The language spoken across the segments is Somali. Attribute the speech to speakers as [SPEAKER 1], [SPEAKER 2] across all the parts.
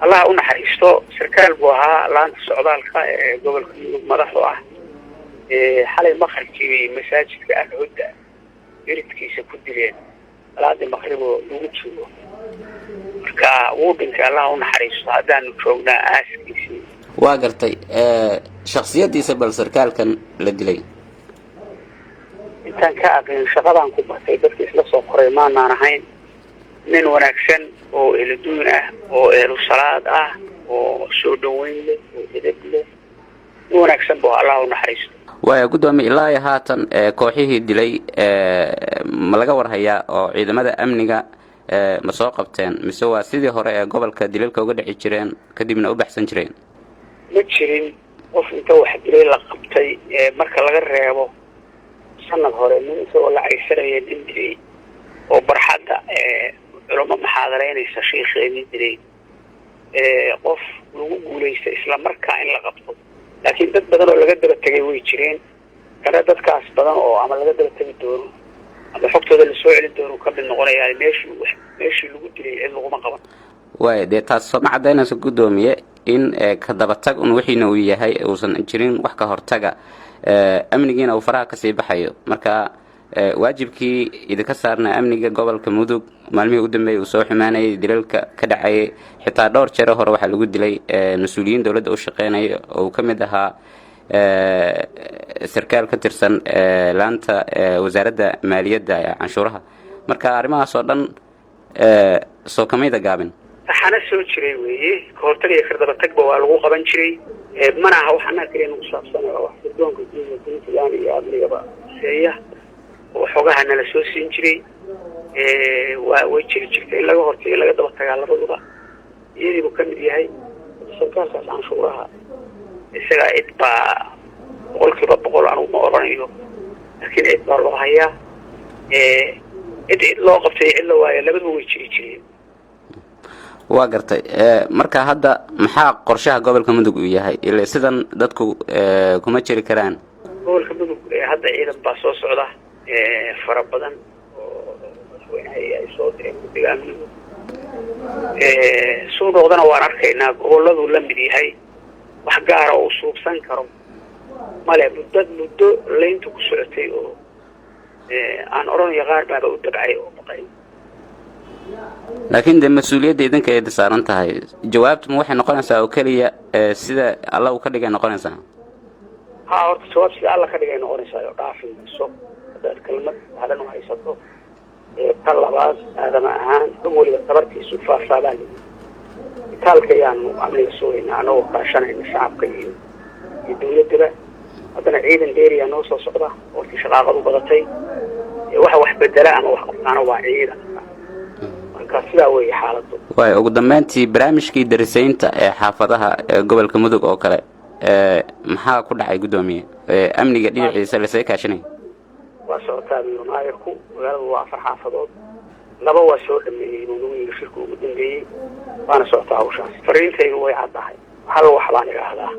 [SPEAKER 1] Allah u naxariisto, sarkaal buu ahaa laanta socdaalka ee gobolka Mudug madaxu ah. Xalay maqribkii bay masaajidka Alhudda iridkiisa ku dileen, salaadii maqriboo lagu jiro. Marka wuu dhintay, Allah u naxariisto. Haddaanu joognaa aaskiisii.
[SPEAKER 2] Waa gartay. Shaksiyadiisa bal, sarkaalkan la dilay?
[SPEAKER 1] Intaan ka aqrin, shaqadaan ku bartay, dadka isla soo koray maanaan ahayn. Nin wanaagsan oo ehluduun ah oo ehlu salaad ah oo soo dhaweyn leh oo edeb leh, nin wanaagsan bu, Allah u naxariisto.
[SPEAKER 2] Waaya guddoomiye, ilaa iyo haatan kooxihii dilay ma laga warhayaa oo ciidamada amniga ma soo qabteen, mise waa sidii hore ee gobolka dilalka uga dhici jireen kadibna u baxsan jireen?
[SPEAKER 1] Ma jirin qof inta wax dilay la qabtay, marka laga reebo sanad hore nin isagoo la caysanaya nin dilay oo barxadda culamo maxaadaraynaysa shiikheedii dilay, qof lagu guulaysta isla markaa in la qabto. Laakiin dad badan oo laga daba tegay way jireen. Kana dadkaas badan oo ama laga daba tegi doono ama xogtooda lasoo celin doono ka mid noqonayaa. Meeshii lagu dilay cid laguma qaban.
[SPEAKER 2] Waaya, dee taas sooma caddaynayso, guddoomiye, in ka dabatag un wixiina uu yahay, uusan jirin wax ka hortaga, amnigiina uu faraha kasii baxayo? Marka waajibkii idinka saarnaa amniga gobolka Mudug maalmihii ugu dambeeyay uu soo xumaanayay, dilalka ka dhacayay, xitaa dhowr jeero hore waxaa lagu dilay mas-uuliyiin dowladda u shaqeynaya oo uu ka mid ahaa sarkaal ka tirsan laanta wasaaradda maaliyadda ee canshuuraha. Marka arrimahaas oo dhan soo kamayda gaabin?
[SPEAKER 1] Taxana soo jiray weeye. Kahortag iyo kardabatagba waa lagu qaban jiray. Mana aha wax annaga kaliya nagu saabsan, waa wax sirdoonka guud Puntland iyo amnigaba seeya oo xogaha nala soo siin jiray. Way jiri jirta in laga hortago, in laga daba tagaa, labaduba iyadiibuu ka mid yahay. Sarkaalkaas canshuuraha isagaa cid baa, 100% anugu ma oranayo, laakiin cid baa loo hayaa. Cid loo qabtay, cid la waayo, labaduba way jiri jireen.
[SPEAKER 2] Waa gartay. Marka hadda maxaa qorshaha gobolka Mudug uu yahay? Ila sidan dadku kuma jiri karaan.
[SPEAKER 1] Gobolka Mudug hadda ciidan baa soo socda fara badan oo madaxweynaha ay soo direen guddiga amnigu. Suu noqdana waan arkaynaa. Goboladuu la mid yahay, wax gaara oo u suubsan karo male. Muddo laynta ku socotay oo aan odhanayo qaar baaba u dabcay oo baqay.
[SPEAKER 2] Laakiin dee mas-uuliyadda idinka ayda saaran tahay, jawaabtu ma waxay noqonaysaa oo keliya sida Alla uu ka dhigay noqonaysaa?
[SPEAKER 1] Ha, horta jawaab sida Alla ka dhigay noqonaysaa oo dhaafi mayso haddaad kelmad sahlan u haysato. Ta labaad, aadama ahaan dhan weliba tabartiisu faahfaabaan itaalka ayaanu amniga sugaynaa, anagoo kaashanayna shacabka iyo dawladdaba. Haddana ciidan dheeriyaa noo soo socda. Hortii shaqaaqadu badatay, waxa wax bedela ama wax qabtaana waa ciidanka. Marka sidaa weeye xaaladdu.
[SPEAKER 2] Waay, ugu dambeyntii, barnaamijkii darisaynta ee xaafadaha ee gobolka Mudug oo kale maxaa ku dhacay, guddoomiye? Amniga dhinaciisa lasaga kaashanaya.
[SPEAKER 1] Waa socotaa buu maayarku. Magaaladu waa afar xaafadood, laba waa soo dhameeyey buu nagu yiri shirka ugu dambeeyey, waana socotaa hawshaas. Fariintaydu way caddahay. Hal wax baan idhaahdaa: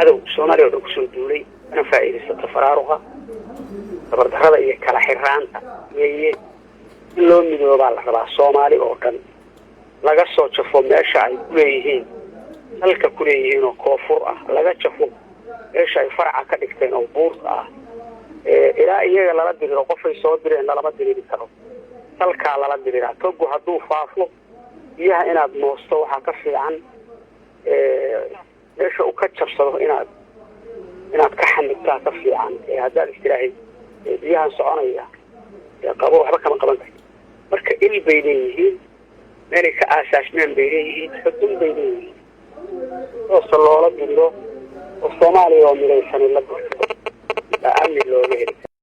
[SPEAKER 1] adow Soomaaliya o dhan kusoo duulay kana faa'iidaysato faraaruqa, tabardarrada iyo kala xiraanta weeye. In loo midoobaa la rabaa Soomaali oo dhan, laga soo jafo meesha ay ku leeyihiin, dalka ku leeyihiin oo koonfur ah, laga jafo meesha ay faraca ka dhigteen oo buurta ah. Ilaa iyaga lala diriro, qofay soo direen lalama diriri karo, salkaa lala diriraa. Togu hadduu faafo, biyaha inaad moosto waxaa ka fiican meesha uu ka jabsado inaad ka xamidtaa ka fiican. Haddaad istiraahid biyahan soconaya qabo, waxba kama qaban karti. Marka il bay leeyihiin, meelay ka aasaasmeen bay leeyihiin, xudun bay leeyihiin. Toosa loola diriro oo Soomaaliya oo midaysanay la dirto baa amni looga heli kara.